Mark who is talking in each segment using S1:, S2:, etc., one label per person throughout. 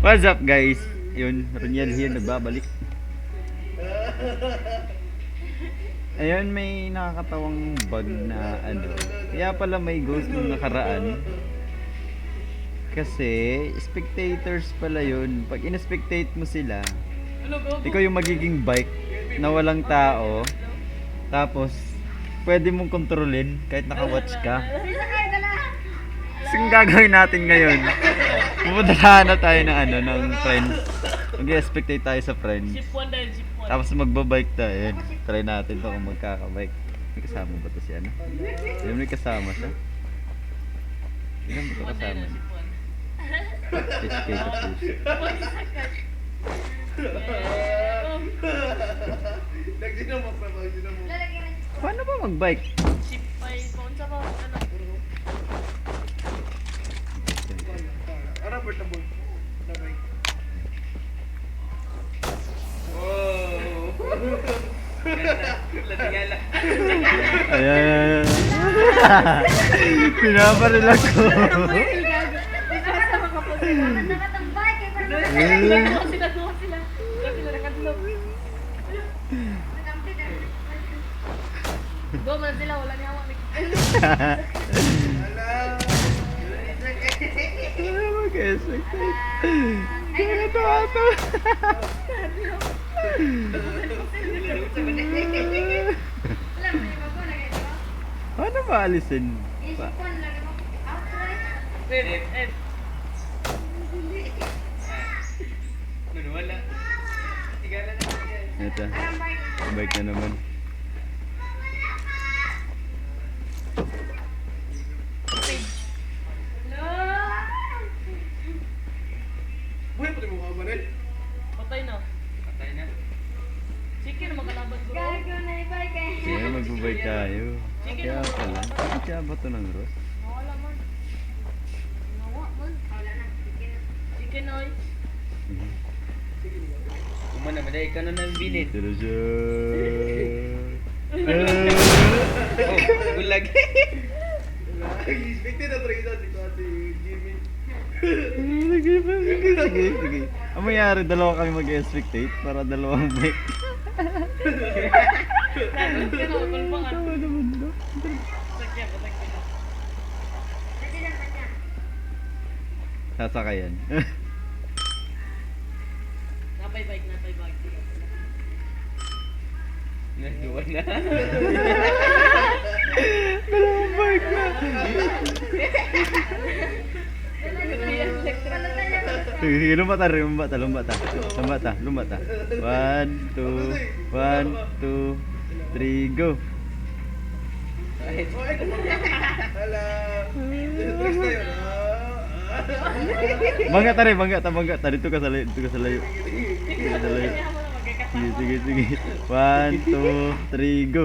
S1: What's up, guys? Yun, Roniel here, nagbabalik. Ayun, may nakakatawang bug na ano. Kaya pala may ghost nung nakaraan. Kasi, spectators pala yun. Pag in-spectate mo sila, ikaw yung magiging bike na walang tao. Tapos, pwede mong kontrolin kahit naka-watch ka. So, ang gagawin natin ngayon, pupunta na tayo ng ano, ng friends. Mag-expectate tayo sa friends.
S2: Ship 1 dahil ship 1.
S1: Tapos magbabike tayo. Yun. Try natin to kung magkakabike. May kasama ba to si ano? Hindi, may kasama siya. Ilan ba to
S2: Ship 1 dahil
S1: kasama?
S2: ship 1.
S1: HK ka puso.
S3: Nagsinamok na ba? Nagsinamok.
S1: Paano ba magbike?
S2: Ship 5. Paunsa ba? Ano?
S3: Ano portable? Na bike. Wow!
S4: Latingala.
S1: Ayan. Pinaparil ako.
S2: Duha sila, duha sila. Duha sila, nakadlok. Duha man sila, wala niya awak.
S3: Ala!
S1: Mag-expectate. Kaya to ato. Paano ba alisin? Pa
S2: F, F.
S4: Ano, wala. Tigala na yan.
S1: Ito. Bike na naman.
S2: Page.
S3: Buhay pa mo ka ba rin?
S2: Patay na.
S4: Patay na.
S2: Chicken na makalaban ko.
S1: Kaya magbabike tayo. Kaya pala. Kaya ba ito ng Ross?
S2: Nawala man. Nawa man. Chicken oy.
S4: Kumana, maday ka na ng bilin.
S1: Dito na siya.
S4: Oh, bulag.
S3: Expected na train si si Jimmy.
S1: Sige, sige, sige, sige. Ang mangyari, dalawa kami mag-expectate para dalawang bike.
S2: Nagod ka na, kulpangan.
S1: Tama naman to.
S2: Sakyan, pasakyan.
S1: Sasakayan.
S2: Napay bike, napay bike.
S4: Nagduwa na.
S1: Dalawang bike na. Sige, sige, lumata rin, lumata, lumata. Lumata, lumata. One, two, one, two, three, go.
S3: Oh, ay, kumangga. Ala! Tricks na yun. Ah.
S1: Bangga ta rin, bangga ta, bangga ta. Dito ka sa layo, dito ka sa layo. Dito ka sa layo. Sige, sige, sige. One, two, three, go.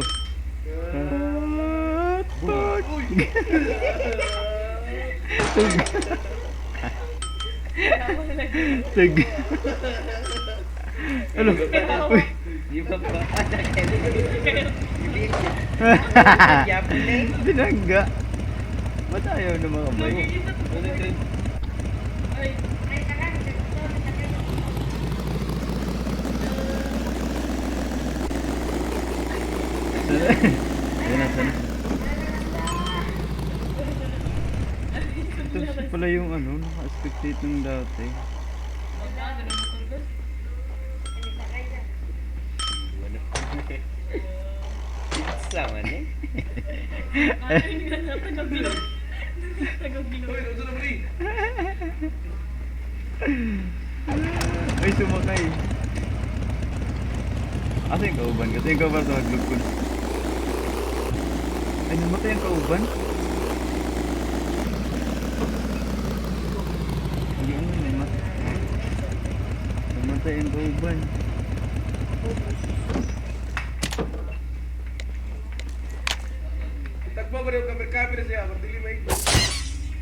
S1: Ah, fuck.
S3: Uy!
S1: Sige. Ano? Uy.
S4: Di ba ba? Yapon eh.
S1: Binangga. Ba't ayaw ng mga bike?
S2: Ay,
S1: Ayun na, sana. Ito siya pala yung ano, naka-spectate nung dati.
S2: magkano na motor doon?
S4: Pizza man eh.
S2: Ay, hindi na tagaglog. Tagaglog.
S3: Uy, ano na bri?
S1: Ay, sumakay. Asa yung kauban? Kasi yung kauban sa maglugkod. Ay, namatay ang kauban? Hindi ano, namatay. Namatay ang kauban.
S3: Tagpo ba rin yung camera siya? Pagdili may.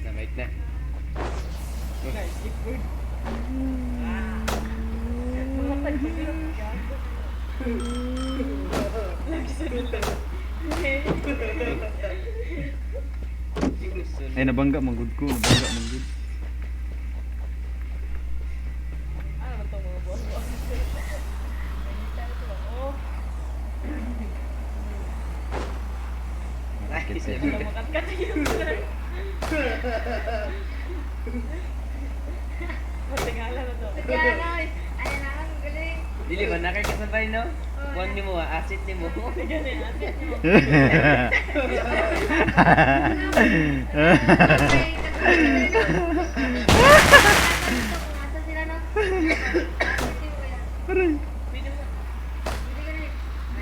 S4: Na mic na.
S1: Ay, nabangga, magud ko. Nabangga, magud.
S2: Wala makatkat yun. Matingala na to.
S5: Kaya na, ay na, ang galing.
S4: Dili ba na kay kasabay no? Kuan nimo ah, asset nimo.
S2: Ganun, ate.
S5: Okay, kung asa sila no?
S1: Aray.
S2: Pwede mo.
S5: Hindi ka na.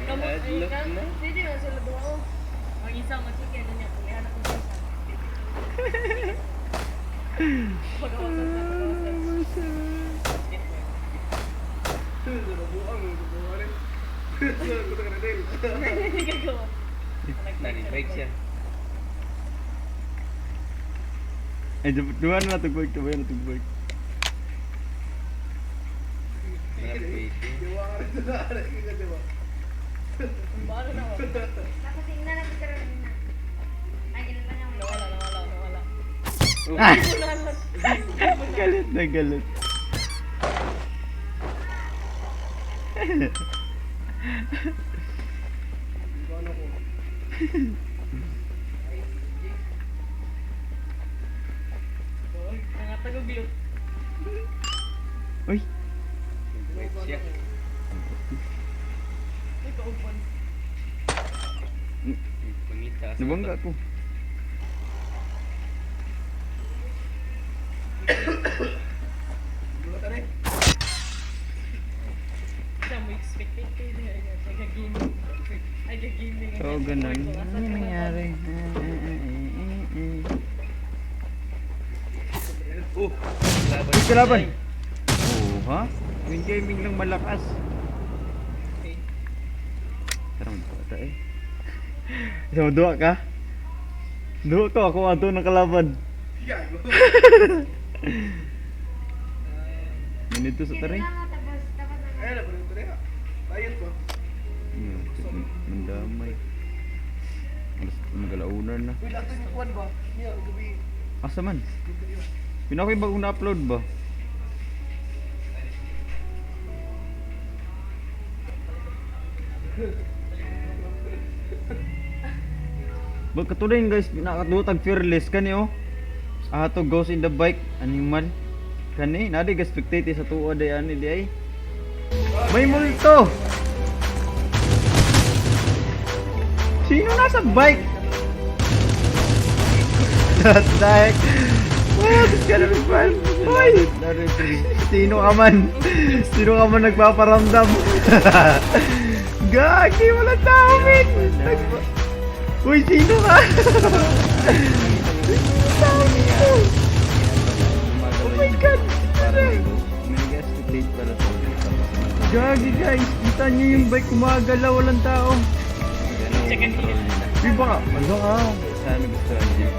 S2: Kamot, ay,
S4: Adlok na.
S2: Pwede mo sila duo. Ang isa, mag-chicken na niya. Kulihan ako sa isa. Pag-awasan sa pag-awasan.
S3: Buang, buang rin. Kuta ka na din.
S2: Gagawa.
S4: Nani-bike siya.
S1: Ay, duha na natug bike, duha na natug bike.
S4: Mga pwede.
S3: Diwa ka rin sa ari. Ikaw, diwa.
S2: Bahala na ako.
S5: Tapos tingnan natin karon na. Ay, ilan pa niya?
S2: Nawala, nawala, nawala.
S1: Ah!
S2: Wala.
S1: Galit na galit.
S3: Ano ko?
S2: Mga taguglot.
S1: Uy,
S4: Bike siya.
S2: Ay, kauban.
S4: Pangita.
S1: nabangga ko.
S3: Diwa ka rin.
S2: Siya mo expected kayo niya. Ay, gagiming. Ay, gagiming.
S1: So, ganun. Ano nangyari?
S4: Oh, laban.
S1: Uy, kalaban! Oh, ha? Yung gaming lang malakas. Tara, magpata eh. So, duha ka? Duha ko, ako ato ng kalaban.
S3: Gago.
S1: Ganito sa tari.
S5: Tapos, tapos na.
S3: Ayun na, pwede rin. Bayad ba?
S1: Mandamay. Alas magalaunan na.
S3: Uy, lahat yung kuwan ba? Niya, gabi.
S1: Asa man?
S3: Gabi ba?
S1: Pinako yung bagong na-upload ba? Katuloy guys, nakadutag fearless kani oh. Ato goes in the bike, animal. Kani, nadi ga spectate sa tuwa day ani di ay. May multo. Sino nasa bike? What the heck? What is gonna be fun? Hoy! Sino ka man? Sino ka man nagpaparamdam? Gagi, wala tao, men! Uy, sino ka? Sino tao dito? Oh my God! Sino na?
S4: May pala sa
S1: Gagi guys, kita niyo yung bike gumagalaw, walang tao.
S4: Ganun yung control nila.
S1: Uy, baka, ano ka?
S4: Sana gustuhan niyo.